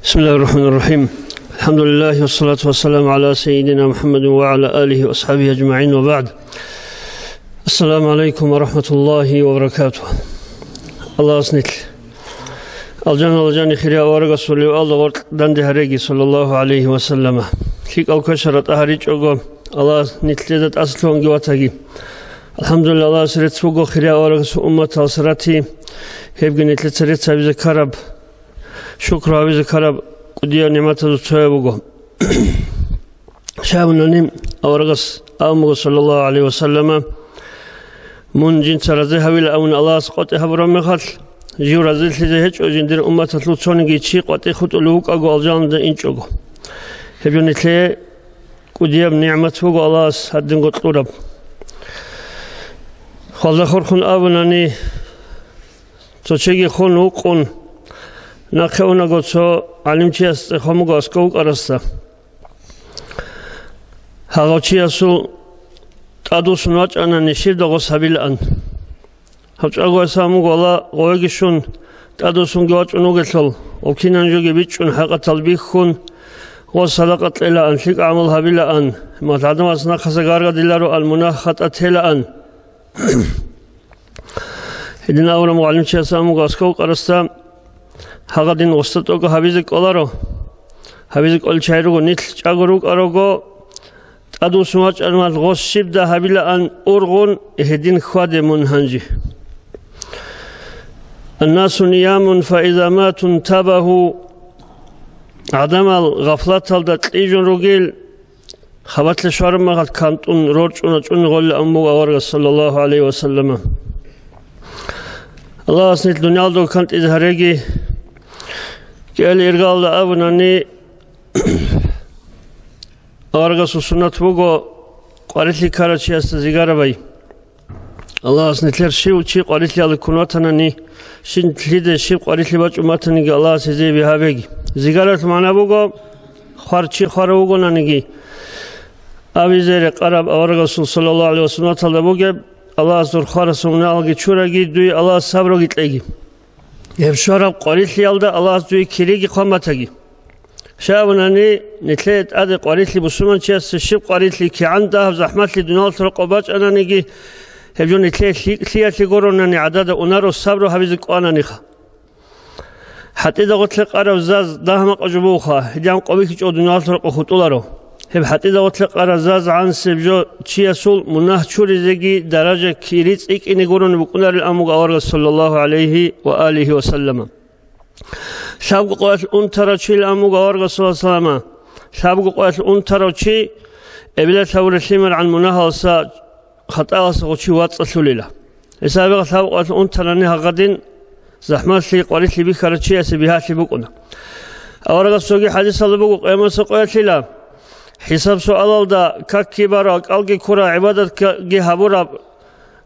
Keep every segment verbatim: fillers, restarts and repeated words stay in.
بسم الله الرحمن الرحيم. الحمد لله والصلاة والسلام على سيدنا محمد وعلى آله وأصحابه أجمعين وبعد. السلام عليكم ورحمة الله وبركاته. Аллагьас нилъ алжан-алжани хирияв аварагасул ливалда гъоркь данде гьареги, саллаллагьу гӀалайгьи ва саллама. ЛъикӀал квешал ратӀа гьаричӀого, Аллагьас нилъеда тӀасалъугьанги ватаги. АлхӀамдулиллагь, Аллагьасе рецц буго хирияв аварагасул умматалъ рати, гьебги нилъеца рецц гьабизе ккараб, шукру гьабизе ккараб кӀудияв нигӀматазул цояб буго. Щай абунани, аварагас абун буго, саллаллагьу гӀалайгьи ва саллама, мун жинца рази гьавила абун Аллагьас къотӀи гьабураб мехалъ, жив разилъизе гьечӀо жиндир умматалъул цониги чи къватӀи хутӀулев вукӀаго алжаналда инчӀого. Гьеб жо нилъее кӀудияб нигӀмат буго Аллагьас гьадинго кьураб. Хвалда хурхун абунани, цо чиги хун вукъун, нахъе унаго цо гӀалимчияс цӀехон буго аскӀов вукӀарасда. Гьагъав чиясул тӀадвуссун вачӀанани, щибда гъос гьабилаан. Гьав чӀаго гьесда абун буго, валла, гъовеги щун, тӀадвуссунги вачӀун вугелъул, гъов кинан жоги бичӀчӀун, хӀакъатал бихьун, гъос садакъа кьелаан, лъикӀ гӀамал гьабилаан, гӀадамаз нахъаса гаргадилароан, мунагь-хатӀа телаан. Гьедин абураб мугӀалимчияс абун буго аскӀов вукӀарасда, гьагъадин гъосда тӀокӀаб гьабизе кӀоларо. Гьабизе кӀолел чагӀи руго, нилъ чӀаго рукӀарого, тӀадвуссун вачӀарал гъос щибда гьабилаан ургъун, гьедин хьваде мун гьанже. الناس نيام فإذا ماتوا انتبهوا. ГӀадамал гъафлаталда кьижун ругел, хабалъе щвараб мехалъ кантӀун рорчӀуна чӀун гъолилан абун буго аварагас, саллаллагьу гӀалайгьи ва саллама. Аллагьас нилъ дуниялда кантӀизе гьареги. КӀиабилеб иргаялда абунани, аварагасул суннат буго къварилъи ккарав чиясда зигарабай. Аллагьас нилъер щив чи къварилъиялда ккун ватанани, щив лъиде щиб къварилъи бачӀун батаниги, Аллагьас гьезие бигьа беги. Зигаралъул магӀна буго, хвар чи хварав вугонаниги, абизе рекъараб аварагасул, саллаллагьу гӀалайгьи ва саллам, суннаталда бугеб: «Аллагьас дур хварасул мунагьалги чураги, дуе Аллагьас сабруги кьеги». Гьеб щвараб къварилъиялда Аллагьас дуе кириги хъван батаги. Щай абунани, нилъее тӀаде къварилъи бусурманчиясе щиб къварилъи, кигӀан дагьаб захӀмалъи дуниялалъул рокъоб бачӀананиги, гьеб жо нилъее лъикӀлъиялъе гуронани гӀадада унаро, сабру гьабизе кӀвананиха. ХӀатӀида гъотлъе къараб заз дагь-макъ жубуха, гьедигӀан къо бихьичӀого дуниялалъул рокъоб хутӀуларо. Гьеб хӀатӀида гъотлъе къараб заз гӀансеб жо чиясул мунагь чуризеги даража кири цӀикӀкӀине гурони букӀунарилан абун буго аварагас, саллаллагьу гӀалайгьи ва алигьи ва саллама. Лъабго къоялъ унтарав чилан абун буго аварагас, саллаллагьу гӀалайгьи ва саллама, лъабго къоялъ унтарав чи эбелалъ гьавураб лъимергӀан мунагьалдаса, хатӀаялдаса гъов чи вацӀцӀалъулила. Гьесда абе лъабго къоялъ унтарани гьагъадин захӀмалъи къварилъи бихьарав чиясе бигьалъи букӀуна. Аварагас цоги хӀадисалда буго, къиямасеб къоялъила, хӀисаб-суалалда какги бараб, кӀалги ккураб, гӀибадатги гьабураб,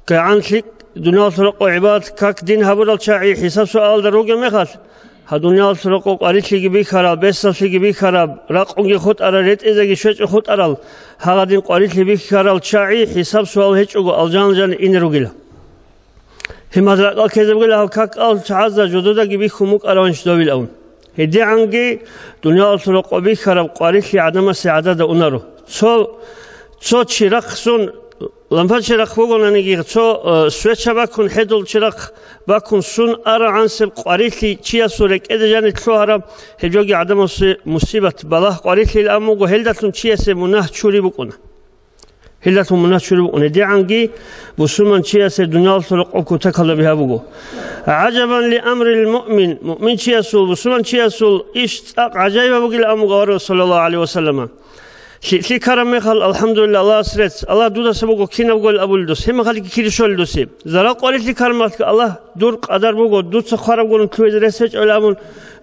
кигӀан лъикӀ дуниялалъул рокъоб гӀибадат, как, дин гьабурал чагӀи хӀисаб-суалалда ругеб мехалъ, гьаб дуниялалъул рокъоб къварилъиги бихьарал, бесалъиги бихьараб, ракъунги хутӀарал, ретӀизеги щвечӀого хутӀарал, гьагъадин къварилъи бихьарал чагӀи хӀисаб-суал гьечӀого алжан-алжан ине ругила. Гьеб мехалъ ракӀалде ккезе бугила гьал какал чагӀазда жододаги бихьун букӀараванищ добилан абун. ГьедигӀанги дуниялалъул рокъоб бихьараб къварилъи гӀадамасе гӀадада унаро. Цо, цо чирахъ сун, лампа чирахъ бугонаниги, цо, э, свеча бакун, хӀедул чирахъ бакун сун арагӀансеб къварилъи чиясул рекӀеде жаниб лъугьараб, гьеб жоги гӀадамасе мусибат, балагь, къварилъийилан абун буго, гьелдалъун чиясе мунагь чури букӀуна. Гьелдалъун мунагь чури букӀуна. ГьедигӀанги бусурманчиясе дуниялалъул рокъоб кутакалда бигьа буго. «ГӀажабан ли амрил муъмин», муъминчиясул, бусурманчиясул иш цӀакъ гӀажаибаб бугилан абун буго аварагас, саллаллагьу гӀалайгьи ва саллама. ЛъикӀлъи ккараб мехалъ, алхӀамдулиллагь, Аллагьасе рецц, Аллагь дудаса буго кинаб гойил абулел дос, гьеб мехалъги кири щолел досе. Зарал къварилъи ккараб мехалъги, Аллагь, дур къадар буго, дуца хвараб гурун лъугьизе рес гьечӀолилан абун,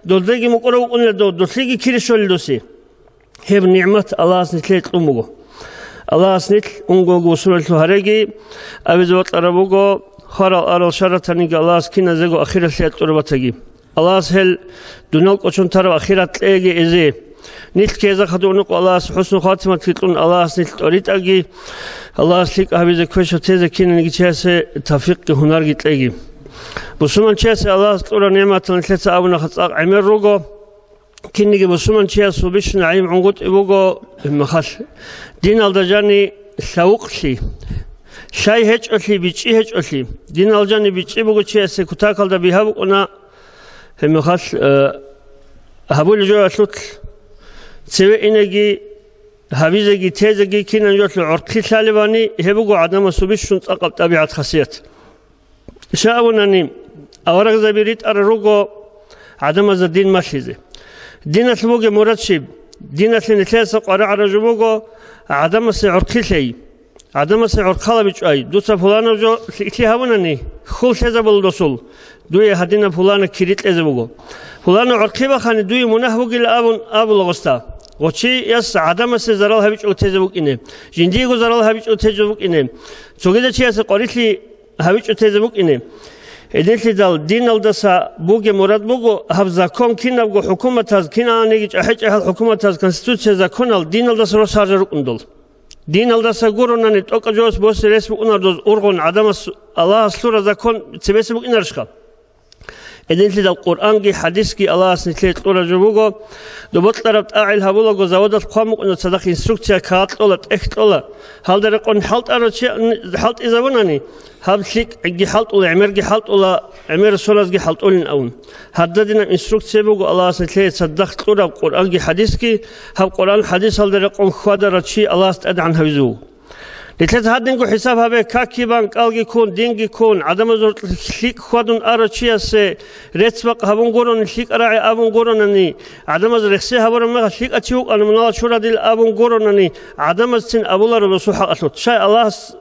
долдеги мукӀурав вукӀунел дов, долъеги кири щолел досе. Гьеб нигӀмат Аллагьас нилъее кьун буго. Аллагьас нилъ унго-унго бусурманлъун гьареги, абизе бокьараб буго, хварал-арал шартаниги Аллагьас киназего ахиралъе кьураб батаги. Аллагьас гьел дуниял кӀочон тараб ахират кьеги эзе. Нилъ ккезахъадугӀнухъ Аллагьас хӀусну хатиматги кьун, Аллагьас нилъ тӀоритӀаги, Аллагьас лъикӀ гьабизе, квешав тезе кинаниги чиясе тавфикъги гьунарги кьеги. Бусурманчиясе Аллагьас кьураб нигӀматал нилъеца абунаха цӀакъ гӀемер руго. Кинниги бусурманчиясул бищун гӀайиб гӀунгутӀи буго, гьебмехалъ диналда жани лъавукълъи, лъай гьечӀолъи, бичӀчӀи гьечӀолъи, диналда жани бичӀчӀи буго чиясе кутакалда бигьа букӀуна, гьебмехалъ, э, гьабулеб жоялъулъ цеве инеги, гьабизеги, тезеги кинаб жоялъул гӀорхъи лъалебани, гьеб буго гӀадамасул бищун цӀакъаб тӀабигӀат-хасият. Щай абунани, аварагзаби ритӀарал руго гӀадамазда дин малъизе. Диналъ бугеб мурад щиб? Диналъе нилъеца къваригӀараб жо буго гӀадамасе гӀорхъи лъей, гӀадамасе гӀорхъалаби чӀвай. Дуца пуланаб жо лъикӀлъи гьабунани, хьул лъезабула досул, дуе гьадинаб пулана кири кьезе буго. Пулана гӀорхъи бахани, дуе мунагь бугила абун абула гъосда. Гъочияс гӀадамасе зарал гьабичӀого тезе букӀине, жиндиего зарал гьабичӀого тезе букӀине, цогидав чиясе къварилъи гьабичӀо тезе букӀине. Гьединлъидал диналдаса бугеб мурад буго, гьаб закон кинабго хӀукуматаз, киналаниги чӀахӀи-чӀахӀал хӀукуматаз, конституция, законал диналдаса рос гьаржа рукӀундул. Диналдаса гуронани тӀокӀаб жоялъ босе рес букӀународоз ургъун гӀадамас Аллагьас лъураб закон цебеса букӀинарищха? Гьединлъидал Къуръанги хӀадисги Аллагьас нилъее кьураб жо буго, доб бокьараб тӀагӀел гьабулаго заводалъ хъван букӀуна цадахъ инструкция, кагъат кьола, тӀехь кьола. Гьалда рекъон хӀалтӀарав чи хӀалтӀизабунани, гьаб лъикӀги хӀалтӀула, гӀемерги хӀалтӀула, гӀемерасулазги хӀалтӀулин абун. Гьададинаб инструкция буго Аллагьас нилъее цадахъ кьураб Къуръанги хӀадисги, гьаб Къуръан хӀадисалда рекъон хьвадарав чи Аллагьас тӀадегӀан гьавизе вуго. Нилъеца гьадинго хӀисаб гьабе, какги бан, кӀалги ккун, динги ккун, гӀадамазул лъикӀ хьвадун арав чиясе рецц-бакъ гьабун гурони, лъикӀа рагӀи абун гуронани, гӀадамаз рехсей гьабураб мехалъ лъикӀав чи вукӀана мунагьал чурадил абун гуронани, гӀадамазцин абуларо досул хӀакъалъулъ. Щай Аллагьас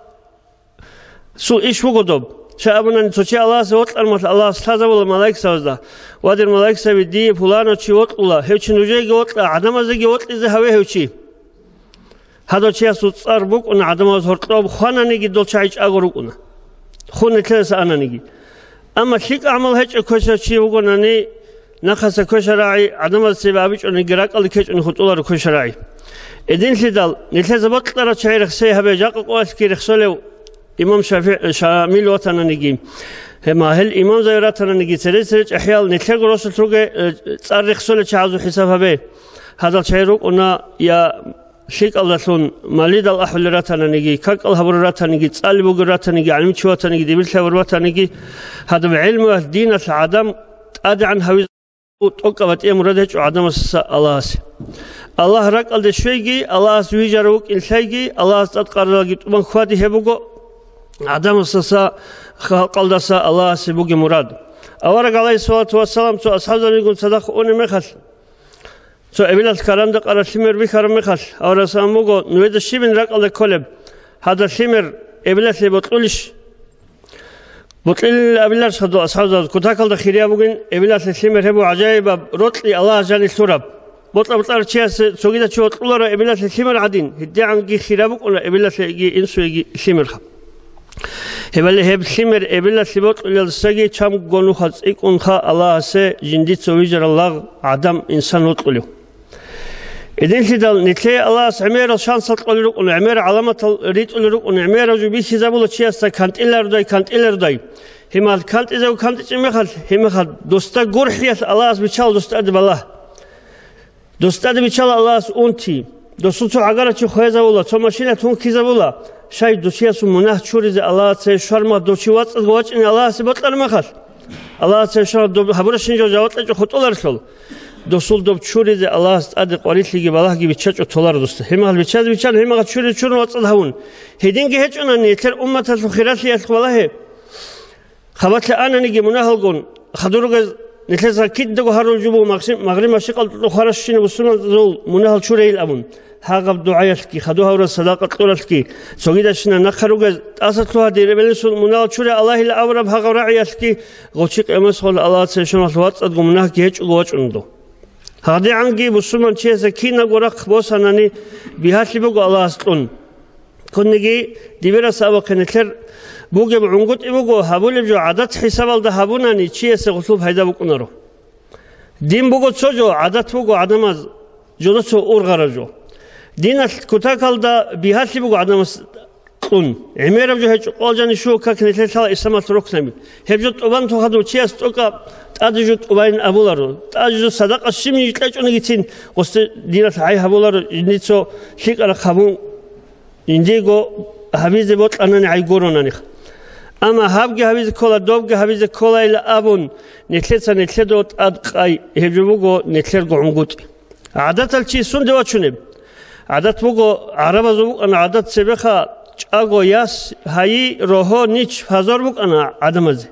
сул иш вуго доб. Щай абунани, цо чи Аллагьасе вокьармалъ, Аллагьас лъазавула малаикзабазда: «Ва, дир малаикзаби, дие пуланав чи вокьула, гьев чи нужееги вокьа, гӀадамазеги вокьизе гьаве гьев чи». Гьадав чиясул цӀар букӀуна гӀадамаз гьоркьоб хвананиги, дол чагӀи чӀаго рукӀуна, хун нилъеца ананиги. Амма лъикӀ гӀамал гьечӀеб квешав чи вугонани, нахъаса квешарагӀи, гӀадамаз цебе абичӀониги, ракӀалде ккечӀони хутӀуларо квешарагӀи. Гьединлъидал нилъеца бокьарав чагӀи рехсей гьабе, жакъа къоялъги рехсолев имам ШафигӀ, Шамил ватананиги, гьеб магьил имамзаби ратананиги, цере-цере чӀахӀиял нилъерго росулъ ругел, э, цӀар рехсолел чагӀазул хӀисаб гьабе. Гьадал чагӀи рукӀуна я лъикӀалдалъун малидал ахӀулел ратананиги, какал гьабурал ратаниги, цӀалеб бугел ратаниги, гӀалимчи ватаниги, дибирлъи гьабурал ватаниги, гьадаб гӀелмуялъ, диналъ гӀадамал тӀадегӀан гьавизе тӀокӀаб батӀияб мурад гьечӀо гӀадамасдаса Аллагьасе. Аллагь ракӀалде щвейги, Аллагьас вижарав вукӀин лъайги, Аллагьас тӀад къараралги тӀубан хьвади, гьеб буго гӀадамасдаса, халкъалдаса Аллагьасе бугеб мурад. Авараг, гӀалайгьиссалату вассалам, цо асхӀабзабигун цадахъ унеб мехалъ, цо эбелалъ каранда къаралъ лъимер бихьараб мехалъ, аварагас абун буго: «Нужеда щибин ракӀалде кколеб? Гьадаб лъимер эбелалъе бокьулищ?» Бокьилин абиларищха дол асхӀабзабаз? Кутакалда хирияб бугин эбелалъе лъимер, гьеб буго гӀажаибаб рокьи Аллагьас жаниб лъураб. Бокьа-бокьарав чиясе цогидав чи бокьуларо эбелалъе лъимер гӀадин, гьедигӀанги хираб букӀуна эбелалъеги инсуеги лъимерха. Гьебали гьеб лъимер эбелалъе бокьулелдасаги чамго нуха цӀикӀкӀунха Аллагьасе жиндица вижарал лагъ гӀадам, инсан вокьулев. Гьединлъидал нилъее Аллагьас гӀемерал шансал кьолел рукӀун, гӀемерал гӀаламатал ритӀулел рукӀун, гӀемерал жо бихьизабула чиясда кантӀиларудай, кантӀиларудай. Гьимал кантӀизабу кантӀичӀеб мехалъ, гьеб мехалъ досда гурхӀиялъ Аллагьас биччала дос тӀаде балагь. Дос тӀаде биччала Аллагьас унти. Досул цо гӀагарав чи хвезавула, цо машина тункизабула. Щай, досиясул мунагь чуризе Аллагьасе щвармах дов чи вацӀцӀадго вачӀине Аллагьасе бокьараб мехалъ? Аллагьасе щвармах доб гьабурабщин жо жаваб кьечӀо хутӀуларелъул. Досул доб чуризе Аллагьас тӀаде къварилъиги балагьги биччачӀо толаро досда. Гьеб мехалъ биччазе биччан, гьеб мехалъ чуризе чурун вацӀцӀад гьавун. Гьединги гьечӀонани нилъер умматалъул хиралъиялъухъ балагье. Хабалъ ананиги мунагьалгун, хадур ругез нилъеца кидаго гьарулеб жо буго, магъри-, магъриб-машрикъалда хваращинаб бусурманзул мунагьал чурейил абун. Гьагъаб дугӀаялъги, хадур гьавураб садакъа кьуралъги, цогидащинаб нахъа ругез тӀаса лъугьа, дир Эбеласул мунагьал чурай Аллагьила абураб гьагъаб рагӀиялъги, гъочи къиямасеб къоялъ Аллагьасе щвармалъ вацӀцӀадго мунагьги гьечӀого вачӀун дов. ГьадигӀанги бусурманчиясе кинабго рахъ босанани, бигьалъи буго Аллагьас кьун. Кунниги дибирас абухъе, нилъер бугеб гӀунгутӀи буго, гьабулеб жо гӀадат хӀисабалда гьабунани, чиясе гъулъул пайда букӀунаро. Дин буго цо жо, гӀадат буго гӀадамаз жодоцо ургъараб жо. Диналъ кутакалда бигьалъи буго гӀадамас кьун. ГӀемераб жо гьечӀо, къвалжани щуго как нилъер лъала исламалъул рукнаби. Гьеб жо тӀубан тухадув чияс тӀокӀаб тӀаде жо тӀубайин абуларо. ТӀаде жо садакъа щибниги кьечӀонигицин гъосде диналъ гӀай гьабуларо, жиндицо лъикӀараб хабун, жиндиего гьабизе бокьанани гӀай гуронаниха. Амма гьабги гьабизе ккола, добги гьабизе кколайила абун, нилъеца нилъеда тӀад къай, гьеб жо буго нилъерго гӀунгутӀи. ГӀадатал чи сунде вачунеб? ГӀадат буго, гӀарабазул букӀана гӀадат цебеха, чӀаго яс, гьайи, рогьо, нич, фазор букӀана гӀадамазе.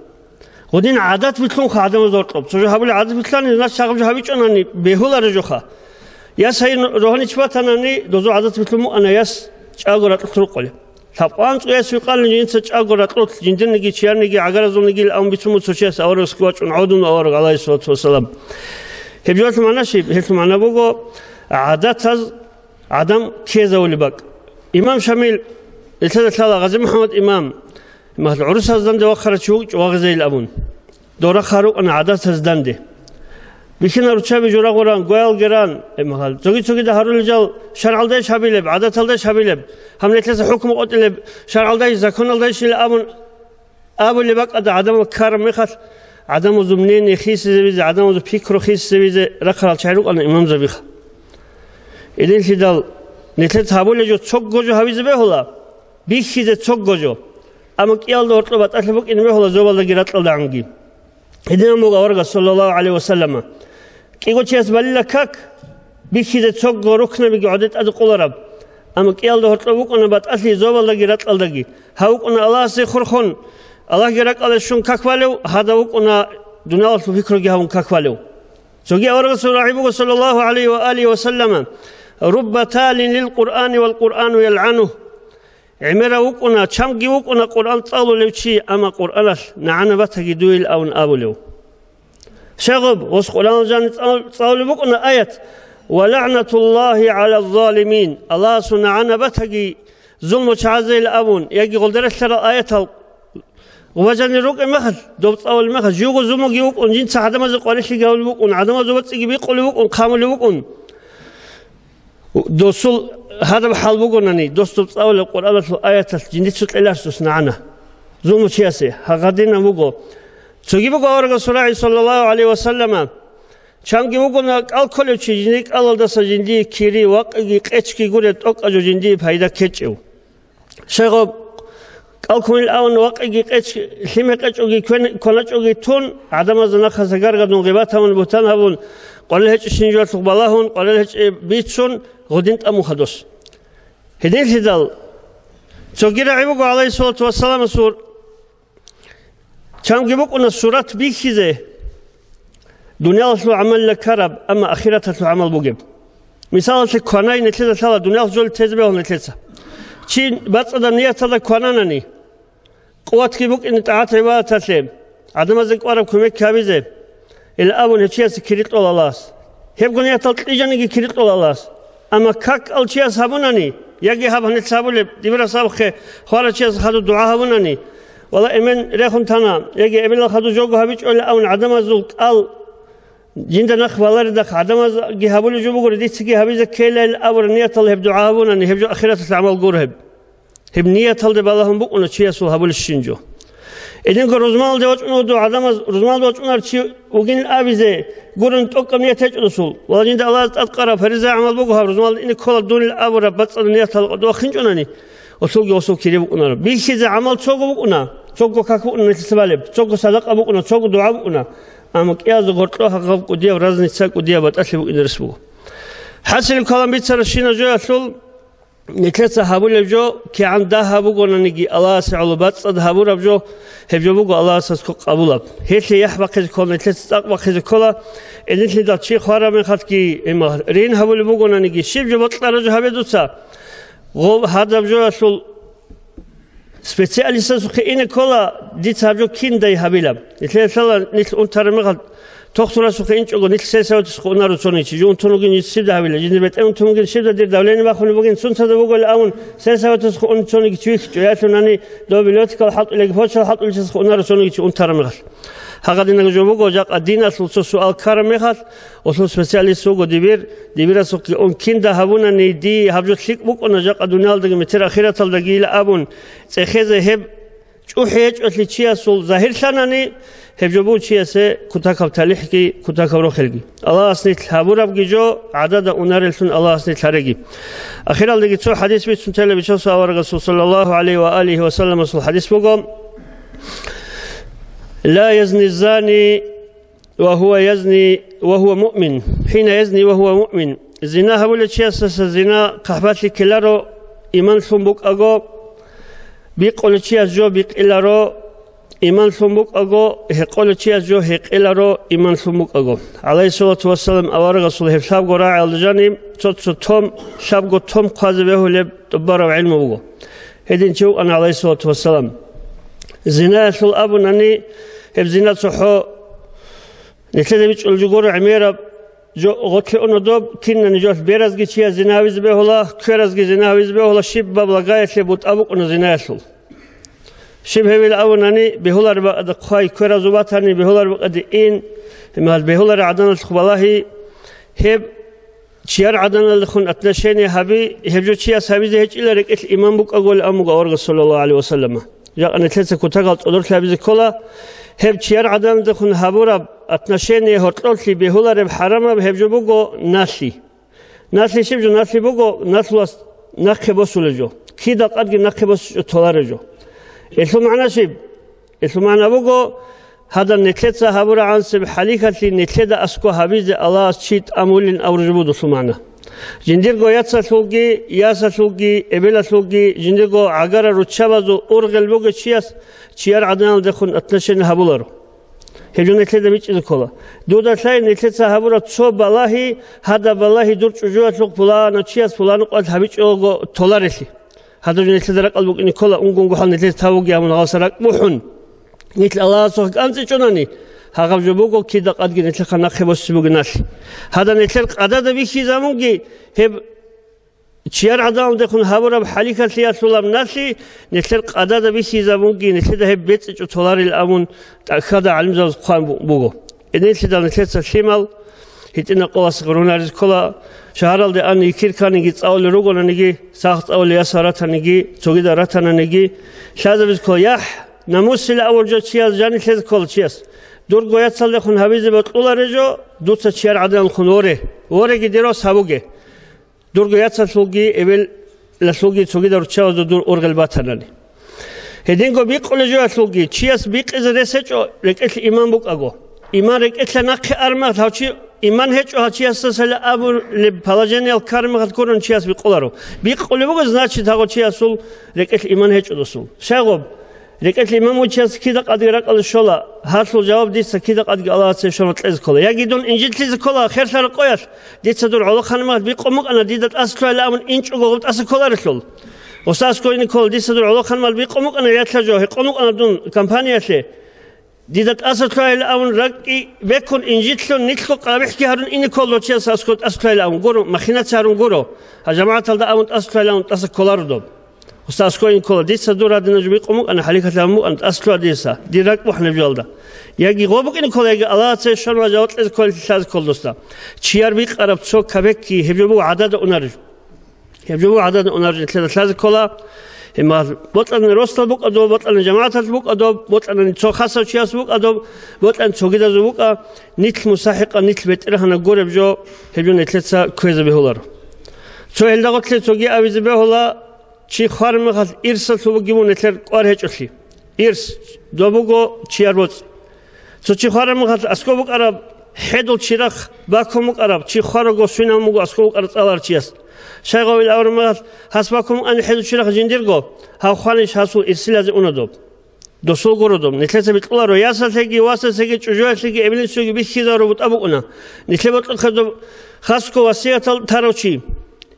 Гъудин гӀадат билълъунха гӀадамазда гьоркьоб. Цо жо гьабули гӀадат билълъани, значит, гьаб жо гьабичӀонани бегьуларо жоха. Яс гьайи, рогьо, нич батанани, дозул гӀадат билълъун букӀана яс чӀаго ракьулъ рукъулеб. Лъабкъоялда анцӀго яс вихъалин жинца чӀаго ракьулъ, жиндирниги чияниги гӀагаразулнигил абун бицун буго цо чияс аварагасги вачӀун гӀодун авараг, гӀалайгьиссалату вассалам. Гьеб жоялъул магӀна щиб? Гьелъул магӀна буго гӀадатаз гӀадам ккезавулеб бакӀ. Имам Шамил, нилъеда лъала Гъази МухӀаммад имам, гӀурусазда данде вахъарав чи вукӀичӀо вагъизейил абун. Дора хъарукъана гӀадатазда данде. Бихьинал руччаби журагъуран, гваялги ран, гьеб мехалъ цоги-цогидал гьарулел жал шаргӀалдайищ гьабилеб, гӀадаталдайищ гьабилеб, гьаб нилъеца хӀукму къотӀилеб, шаргӀалдайищ, законалдайищ ила абун абулеб бакӀалда гӀадамал ккараб мехалъ, гӀадамазул мнение хисизавизе, гӀадамазул пикру хисизавизе рахъарал чагӀи рукӀана имамзабиха. Гьединлъидал нилъеца гьабулеб жо цого жо гьабизе бегьула, бихьизе цого жо. Амма кӀиялда гьоркьоб батӀалъи букӀине бегьула зобалдаги ракьалдагӀанги. Гьединан буго аварагас, саллаллагьу гӀалайгьи ва саллама. КӀиго чияс балила как, бихьизе цого рукнабиги гӀодор тӀаде къулараб. Амма кӀиялда гьоркьоб букӀана батӀалъи зобалдаги ракьалдаги. Гьав вукӀана Аллагьасе хурхун, Аллагьги ракӀалде щун как балев, гьадав вукӀана дуниялалъул пикруги гьавун как балев. Цоги аварагасул рагӀи буго, саллаллагьу гӀалайгьи ва алигьи ва саллама: «Рубба талин лил Къуръани вал Къуръану ялгӀанугь». ГӀемерав вукӀуна, чамги вукӀуна Къуръан цӀалулев чи, амма Къуръаналъ нагӀана батаги дуе абун абулев. Щайгъуб, гъос Къуръаналъ жаниб цӀал-, цӀалулеб букӀуна аят: «Ва лагӀнатуллагьи гӀалаззалимин», Аллагьасул нагӀана батаги зулму чагӀазейил абун, яги гъолда релълъарал аятал гъубажани рукӀе мехалъ, доб цӀалулеб мехалъ, живго зулмуги вукӀун, жинца гӀадамазе къварилъиги гьабулеб букӀун, гӀадамазул вацӀцӀиги бикъулеб букӀун, хъамулеб букӀун. Досул гьадаб хӀал бугонани, дос доб цӀалулеб Къуръаналъул аяталъ жиндицо кьеларсус нагӀана. Зулму чиясе гьагъадинаб буго. Цоги буго аварагасул рагӀи, саллаллагьу гӀалайгьи ва саллама, чамги вугона кӀал кколев чи, жиндир кӀалалдаса жиндие кири, вакъиги къечги гуреб, тӀокӀаб жо жиндие пайда ккечӀев. Щайгъуб, кӀал ккунил абун вакъиги къеч, лъим гьекъечӀоги квен-, кваначӀоги тун, гӀадамазда нахъаса гаргадун, гъибат гьабун, бугьтан гьабун, къварил гьечӀебщин жоялъухъ балагьун, къварил гьечӀеб бицун, гъудин тӀамун хадус. Гьединлъидал цоги рагӀи буго, гӀалайгьиссалату вассаламасул, чамги букӀуна сурат бихьизе, дуниялалъул гӀамалила ккараб, амма ахираталъул гӀамал бугеб. Мисалалъе, кванай, нилъеда лъала дуниялалъ жол тезе бегьула нилъеца. Чи бацӀцӀадаб нияталда квананани, къуватги букӀине тӀагӀат-гӀибадаталъе, гӀадамазда кӀвараб кумек гьабизе, ил абун гьев чиясе кири кьола Аллагьас. Гьебго ниятал кьижаниги кири кьола Аллагьас. Амма как кӀал чияс гьабунани, яги гьаб гьанилъ гьабулеб, дибирас абухъе хварав чияс хадув дугӀа гьабунани, вала, эмен рехун тана, яги эбелал хадув жого гьабичӀо ил абун гӀадамазул кӀал жинда нахъ баларедахъ гӀадамазги гьабулеб жо бугоре, дицаги гьабизе ккела ил абураб ниятал гьеб дугӀа гьабунани, гьеб жо ахираталъ гӀамал гуро гьеб. Гьеб нияталде балагьун букӀуна чиясул гьабулебщин жо. Гьединго рузманалде вачӀун гьудул гӀадамаз, рузманалде вачӀунар чи вугин абизе гурун тӀокӀаб ният гьечӀо досул. Вала, жинда Аллагьас тӀадкъараб фариза гӀамал буго гьаб, рузманалде ине ккола дунил абураб бацӀцӀадаб ниятал къотӀо вахинчӀунани, гъосулги гъосул кири букӀунаро. Бихьизе гӀамал цого букӀуна, цого как букӀуна нилъеца балеб, цого садакъа букӀуна, цого дугӀа букӀуна. Амма кӀиязда гъоркьо гьагъаб кӀудияб разница, кӀудияб батӀалъи букӀине рес буго. ХӀасилеб калам бицарабщинаб жоялъул, нилъеца гьабулеб жо, кигӀан дагь гьабугонаниги Аллагьасе гӀоло бацӀцӀад гьабураб жо, гьеб жо буго Аллагьасда къабулаб. Гьелъие яхӀ бахъизе ккола, нилъеца цӀакъ бахъизе ккола, гьединлъидал чи хвараб мехалъги, гьеб мехалъ, ригьин гьабулеб бугонаниги, щиб жо бокьараб жо гьабе дуца, гъоб гьадаб жоялъул специалистасухъе ине ккола, дица гьаб жо киндай гьабилаб. Нилъеда лъала нилъ унтараб мехалъ, тохтурасухъе инчӀого, нилъ сельсоветасухъе унаро цониги чи, жо унтун вугин жинца щибда гьабила, жинда бетӀер унтун вугин щибда, дир давление бахунеб бугин, сунцада бугони абун, сельсоветасухъе ун цониги чи вихьичӀо, ялъунани дов библиотекалъ хӀалтӀулев яги почталъ хӀалтӀулев чиясухъе унаро цониги чи унтараб мехалъ. Гьагъадинаб жо буго, жакъа диналъул цо суал ккараб мехалъ, гъолъул специалист вуго дибир, дибирасухъе ун кинда гьабунани, дие гьаб жо лъикӀ букӀуна, жакъа дуниялдаги метер ахираталдаги ила абун, цӀехезе гьеб чӀухӀи гьечӀолъи чиясул загьирлъанани, гьеб жо буго чиясе кутакаб талихӀги, кутакаб рохелги. Аллагьас нилъ гьабурабги жо, гӀадада унареллъун Аллагьас нилъ гьареги. Ахиралдаги цо хадис бицун тела, Бичасул аварагасул саллаллагьу гӀалайгьи ва алигьи ва салламасул хадис буго: «Ла язни зани ва гьува язни ва гьува муъмин, хӀина язни ва гьува муъмин». Зина гьабулев чиясдаса зина хъахӀбалъи ккеларо, иман лъун букӀаго, бикъулев чияс жо бикъиларо, иман лъун букӀаго, гьекъолев чияс жо гьекъиларо, иман лъун букӀаго. ГӀалайгьиссалату вассалам аварагасул гьеб лъабго рагӀиялда жаниб цо-цо том, лъабго том хъвазе бегьулеб тӀубараб гӀилму буго. Гьедин чи вукӀана, гӀалайгьиссалату вассалам. Зинаялъул абунани, гьеб зина цохӀо нилъеда бичӀчӀулеб жо гуро гӀемераб жо гъорлъе уна доб, кинани жолъ беразги чияс зина гьавизе бегьула, кверазги зина гьавизе бегьула, щибаб лагаялъе бутӀа букӀуна зинаялъул. Щиб гьевил абунани, бегьулареб бакӀалде хъвай, кверазул батани, бегьулареб бакӀалде ин, гьеб бегьулареб гӀаданалъухъ балагьи, гьеб чияр гӀаданалдехун отношение гьаби, гьеб жо чияс гьабизе гьечӀила рекӀелъ иман букӀаголи абун буго аварагас, саллаллагьу гӀалайгьи ва саллама. Жакъа нилъеца кутакал цӀодорлъи гьабизе ккола, гьеб чияр гӀаданалдехун гьабураб отношение гьоркьорлъи бегьулареб хӀарамаб гьеб жо буго налъи. Налъи щиб жо? Налъи буго налъулас нахъе босулеб жо. Кида къадги нахъе босичӀо толареб жо. Гьелъул магӀна щиб? Гьелъул магӀна буго, гьадан нилъеца гьабурагӀансеб хӀалихьалъи нилъеда аскӀо гьабизе Аллагьас чи тӀамулин абураб жо буго досул магӀна. Жиндирго яцалъулги, ясалъулги, эбелалъулги, жиндирго гӀагара руччабазул ургъел бугев чияс чияр гӀаданалдехун отношение гьабуларо. Гьеб жо нилъеда бичӀчӀизе ккола. Дуда лъай нилъеца гьабураб цо балагьи, гьадаб балагьи дур чӀужуялъухъ пуланав чияс пуланаб къоялъ гьабичӀого толарелъи. Гьадаб жо нилъеда ракӀалде букӀине ккола, унго-унго хӀал нилъеца тавуге абун гъалса ракӀ бухӀун. Нилъ Аллагьасухъе кӀанцӀичӀонани, гьагъаб жо буго кида къадги нилъехъа нахъе босизе бугеб налъи. Гьадаб нилъер къадада бихьизабунги гьеб чияр гӀаданалдехун гьабураб хӀалихьалъиялъулаб налъи, нилъер къадада бихьизабунги нилъеда гьеб бецӀичӀо толарел абун тӀахьазда гӀалимзабаз хъван бу-, буго. Гьединлъидал нилъеца лъимал гьитӀинаб къоялъ гъурунаризе ккола, шагьаралде ан йикир кканиги цӀалулел ругонаниги, сах цӀалулел ясал ратаниги, цогидал ратананиги, лъазабизе ккола яхӀ, намусила авал жо чияс жанив лъезе ккола чияс. Дурго яцалдехун гьабизе бокьулареб жо, дуца чияр гӀаданалдехун воре. Вореги, дир рос гьабуге. Дурго яцалъулги, эбелалъулги цогидал руччабазда дур ургъел батанани. Гьединго бикъулеб жоялъулги, чияс бикъизе рес гьечӀо, рекӀелъ иман букӀаго. Иман рекӀелъа нахъе армагъ, гьав чи иман гьечӀо, гьав чиясдасайила абулеб положениялъ ккараб мехалъ гурун чияс бикъуларо. Бикъулеб буго, значит, гьав чиясул рекӀелъ иман гьечӀо досул. Щайгъуб? РекӀелъ иман вугев чияс кида къадги ракӀалде щола, гьалъул жаваб дица кида къадги Аллагьасе щвана кьезе ккола. Яги дун инжитлъизе ккола херлъараб къоялъ, дица дур гӀолохъанмал бикъун букӀана, дида тӀаса лъугьайилан абун инчӀого гъуб тӀаса кколарелъул. Гъосда аскӀове ине ккола, дица дур гӀолохъанмал бикъун букӀана, ятла жо гьекъон букӀана дун компаниялъе. Дида тӀаса лъугьайилан абун ракӀги бекун, инжитлъун, нилъго къабихӀги гьарун ине ккола дов чияс аскӀов тӀаса лъугьайилан абун гуро, махинация гьарун гуро. Гьал жамагӀаталда абун тӀаса лъугьайилан абун тӀаса кколаро доб. Гъосда аскӀове ине ккола, дица дур гьадинаб жо бикъун букӀана, хӀалихьалъ абун букӀана, тӀаса лъугьа дица, дир ракӀ бухӀнеб жоялда. Яги гъо букӀине ккола, яги Аллагьасе щвараб жаваб кьезе кколелъи лъазе ккола досда. Чияр бикъараб цо кабекки, гьеб жо буго гӀадада унареб жо. Гьеб жо буго гӀадада унареб жо, нилъеда лъазе ккола. Гьебмехалъ бокьани росдал букӀа доб, бокьани жамагӀаталъ букӀа доб, бокьани цо хасав чияс букӀа доб, бокьани цогидазул букӀа, нилъ мусахӀикъа, нилъ бетӀергьанаб гуреб жо, гьеб жо нилъеца кквезе бегьуларо. Цо гьелда гъорлъе цоги абизе бегьула, чи хвараб мехалъ ирсалъул бугеб буго нилъер кӀвар гьечӀолъи. Ирс, доб буго чияр боцӀи. Цо чи хвараб мехалъ аскӀоб букӀараб, хӀедул чирахъ бакун букӀараб, чи хвараго свинав вуго аскӀоб букӀараб цӀаларав чияс. Щайгъав ил абураб мехалъ, гьас бакун букӀани хӀедул чирахъ жиндирго, гьав хванищ гьасул ирсилазе уна доб. Досул гуро доб. Нилъеца бикьуларо, ясалъеги, васасеги, чӀужуялъеги, эбелинсуеги бихьизару бутӀа букӀуна. Нилъер бокьухъе доб хасго васиятал тарав чи.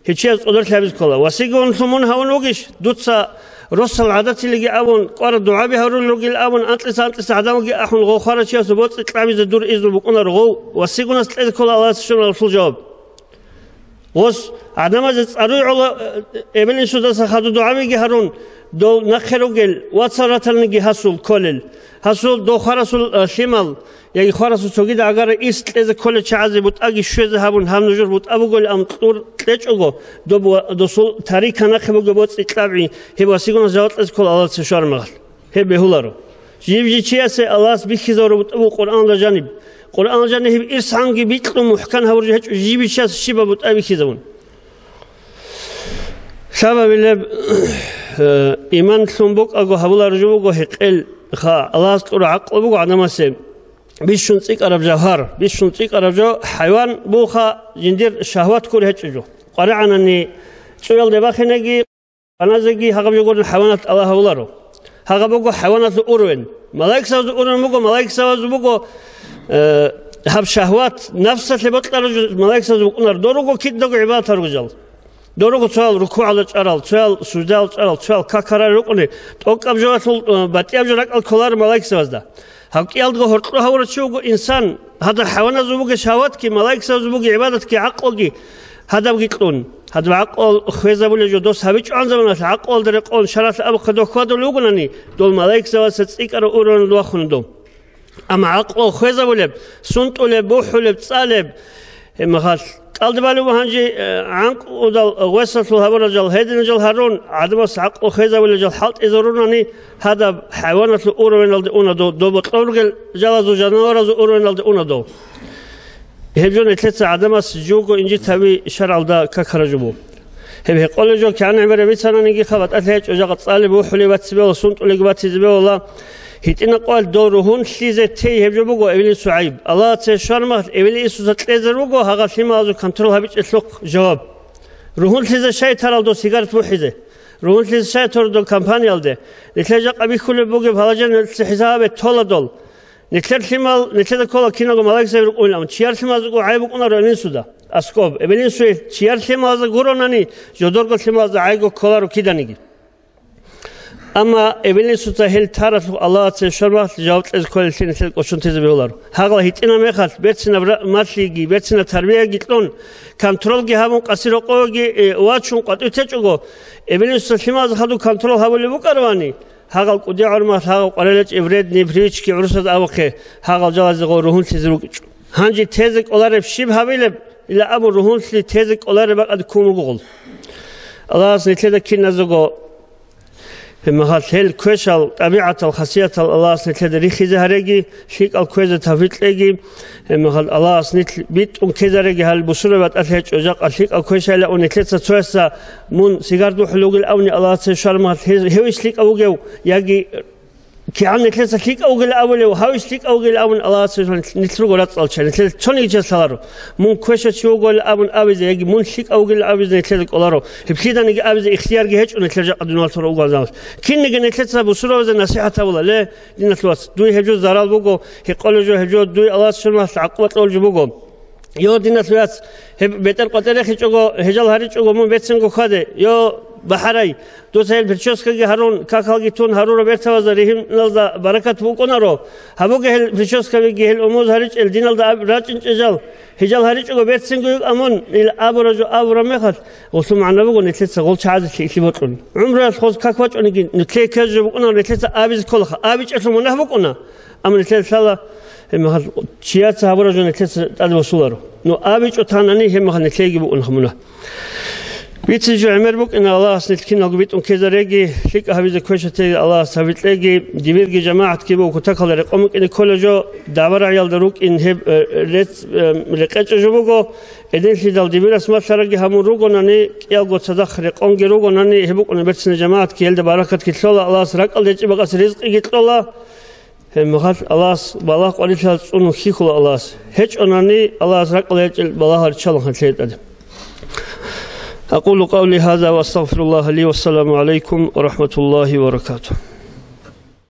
Гьев чияс цӀодорлъи гьабизе ккола. Васигун лъумун гьавун вугищ? Дуца росал гӀадатилиги абун, кӀвараб дугӀаби гьарулел ругел абун, анкьиса-анкьиса гӀадамалги ахӀун, гъов хварав чиясул боцӀи кьабизе дур изну букӀунаро гъов. Васигунас кьезе ккола Аллагьасе щвараб гьелъул жаваб. Гъос гӀадамазе цӀаруй гӀола, э, эбел-инсудаса хадур дугӀабиги гьарун, дов нахъе ругел вацал ратаниги гьасул кколел. Гьасул дов хварасул, э, лъимал, яги хварасул цогида агара ирс кьезе кколел чагӀазе бутӀаги щвезе гьабун, гьаб нужер бутӀа бугел ам кьур кьечӀого, доб ва-, досул тарика нахъе бугеб боцӀи кьабгӀи, гьеб васигуна жаваб кьезе ккола Аллагьасе щвармагъал. Гьеб бегьуларо. Жиб-жичиясе Аллагьас бихьизавураб бутӀа буго Къуръаналда жаниб. Къуръаналда жаниб ирсгӀанги бикьун мухӀкан гьавуржи гьечӀо жиб-жичиясе щибаб бутӀа бихьизавун. Лъабабилеб, э, иман лъун букӀаго гьабуларжу буго гьекъел, ха, Аллагьас кьура гӀакълу буго гӀадамасе. Бищун цӀикӀкӀараб жавгьар, бищун цӀикӀкӀараб жо, хӀайван буха жиндир шагьват ккур гьечӀеб жо. КъваригӀанани цӀуялде бахинеги, Аназеги гьагъаб жо гурин хӀайванат Аллагь гьавуларо. Гьагъаб буго хӀайваналъул уровень. Малаикзабазул уровень буго, малаикзабазул буго, э, гьаб шагьват, нафсалъе бокьараб жо малаикзабазул букӀунар. Дорого кидаго гӀибадат гьаругел. Дорого цоял рукугӀалда чӀарал, цоял суждаялда чӀарал, цоял какарал рукӀуни, тӀокӀаб жоялъул, э, батӀияб жо ракӀал кколаро малаикзабазда. Гьаб кӀиялдаго гьоркьо гьавурав чи вуго инсан, гьадаб хӀайваназул бугеб шагьватги, малаикзабазул бугеб гӀибадатги, гӀакълуги гьадабги кьун. Гьадаб гӀакълу хвезабулеб жо дос гьабичӀогӀан заманалъ гӀакълуялда рекъон шаргӀалъ абухъе дов хьвадулев вугонани, дол малаикзабаца цӀикӀкӀараб уровеналда вахуна дов. Амма гӀакълу хвезабулеб, сунтӀулеб, бухӀулеб, цӀалеб, Гьеб мехалъ, кӀалдибали буго гьанже, э, гӀанкӀудал гъвесалъул гьабурал жал, гьединал жал гьарун, гӀадамас гӀакълу хвезабулел жал хӀалтӀизарунани, гьадаб хӀайваналъул уровеналде уна дов, доб бокьоргел жалазул, жанаваразул уровеналде уна дов. Гьеб жо нилъеца гӀадамас жуго инжит гьави шаргӀалда какараб жо буго. Гьеб гьекъолеб жо кигӀан гӀемераб бицананиги, хаб батӀалъи гьечӀо, жакъа цӀалеб бухӀулеб батизе бегьула, сунтӀулебги батизе бегьула. ГьитӀинаб къоялъ дов ругьунлъизе тей гьеб жо буго эбел-инсул гӀайиб. Аллагьасе щвармагъ эбел-инсуца кьезе руго гьагъаб лъималазул контрол гьабичӀелъухъ жаваб. Ругьунлъизе щай тарал дов сигарет бухӀизе? Ругьунлъизе щай тор дов компаниялде? Нилъер жакъа бихьулеб бугеб гьалажан нилъеца хӀисаб гьабе тола дол. Нилъер лъимал, нилъеда ккола киналго малаикзаби рукӀунилан, чияр лъималаздаго гӀайиб букӀунаро эбел-инсуда. Аскоб, эбел-инсуе чияр лъималазда гуронани, жодорго лъималазда гӀайго кколаро киданиги. Амма эбел-инсуца гьел таралъухъ Аллагьасе щвармагъ жаваб кьезе кколеллъи нилъер кӀочон тезе бегьуларо. Гьагъала гьитӀинаб мехалъ, берцинаб ра-, малъиги, берцинаб тарбияги кьун, контролги гьабун, къаси рокъовеги, э, вачун къватӀив течӀого, эбел-инсуца лъималазда хадуб контрол гьабулеб букӀаравани, гьагъал кӀудияв гӀурмалъ, гьагъал къварилъ гьечӀеб вредные привычки гӀурусазда абухъе, гьагъал жалазе гъо ругьунлъизе рукӀичӀо. Гьанже тезе кӀолареб щиб гьабилеб? Ила абун ругьунлъи тезе кӀолареб бакӀалде ккун буго гъол. Аллагьас нилъеда киназего гьебмехалъ гьел квешал, тӀабигӀатал, хасиятал Аллагьас нилъеда рихизе гьареги, лъикӀал кквезе тавфикъ кьеги, гьебмехалъ Аллагьас нилъ битӀун ккезареги, гьал бусурбаби батӀалъи гьечӀо, жакъа лъикӀал квешайилан нилъеца цоясда мун сигар духӀулев вугилан абуни Аллагьасе щвармагъ гьев, гьев иш лъикӀав вугев, яги кигӀан нилъеца лъикӀав вугилан абулев, гьав иш лъикӀав вугилан абун Аллагьасе щвармагъ нилъ руго рацӀцӀалчи, нилъеца цониги чияс лъаларо. Мун квешав чи вугоан абун абизе, яги мун лъикӀав вугилан абизе нилъеда кӀоларо. Гьеб лъиданиги абизе ихтиярги гьечӀо нилъер жакъа дуниялалъ гьоркьоб вугев гӀадамас. Кинниги нилъеца бусурбабазе насихӀат гьабула: «Ле, диналъул вац, дуе гьеб жо зарал буго, гьекъолеб жо гьеб жо, дуе Аллагьас щвармагъ гӀакъуба кьолеб жо буго. Йо, диналъул вац, гьеб бетӀер къватӀир рехичӀого, гьежал гьаричӀого мун берцинго хьваде. Йо, бахӀарай, дуца гьел прическаги гьарун, какалги тун гьарурал бертабазда ригьиналда баракат букӀунаро. Гьабуге гьел прическабиги, гьел умуз гьаричӀел диналда аб-, рачӀинчӀел жал. Гьежал гьаричӀого берцинго йикӀа мун», — ил абураб жо абураб мехалъ, гъолъул магӀна буго нилъеца гъол чагӀазе лъикӀлъи бокьун. ГӀумруялъ гъоз как бачӀониги, нилъее ккезе жо букӀунаро, нилъеца абизе кколаха. АбичӀелъул мунагь букӀуна, амма нилъеда лъала, гьебмехалъ чияца гьабураб жо нилъеца тӀаде босуларо. Ну, абичӀо танани, гьебмехалъ нилъееги букӀунаха мунагь. Бицине жо гӀемер букӀина, Аллагьас нилъ киналго битӀун ккезареги, лъикӀаб гьабизе квешатеги Аллагьас тавфикъ кьеги, дибирги жамагӀатги буго кутакалда рекъон букӀине кколеб жо, дагӀба-рагӀиялда рукӀин гьеб, э, рецц, э, рекъечӀеб жо буго. Гьединлъидал дибирас малъарабги гьабун ругонани, кӀиялго цадахъ рекъонги ругонани, гьеб букӀуна берцинаб жамагӀатги, гьелда баракатги лъола, Аллагьас ракӀалде гьечӀеб бакӀалъ ризкъиги кьола. Гьебмехалъ Аллагьас балагь къварилъиялда цӀунун хьихьула Аллагьас. ГьечӀонани, Аллагьас ракӀалде гьечӀел балагь гьариччалаха нилъее тӀаде. أقول قولي هذا وأستغفر الله لي والسلام عليكم ورحمة الله وبركاته.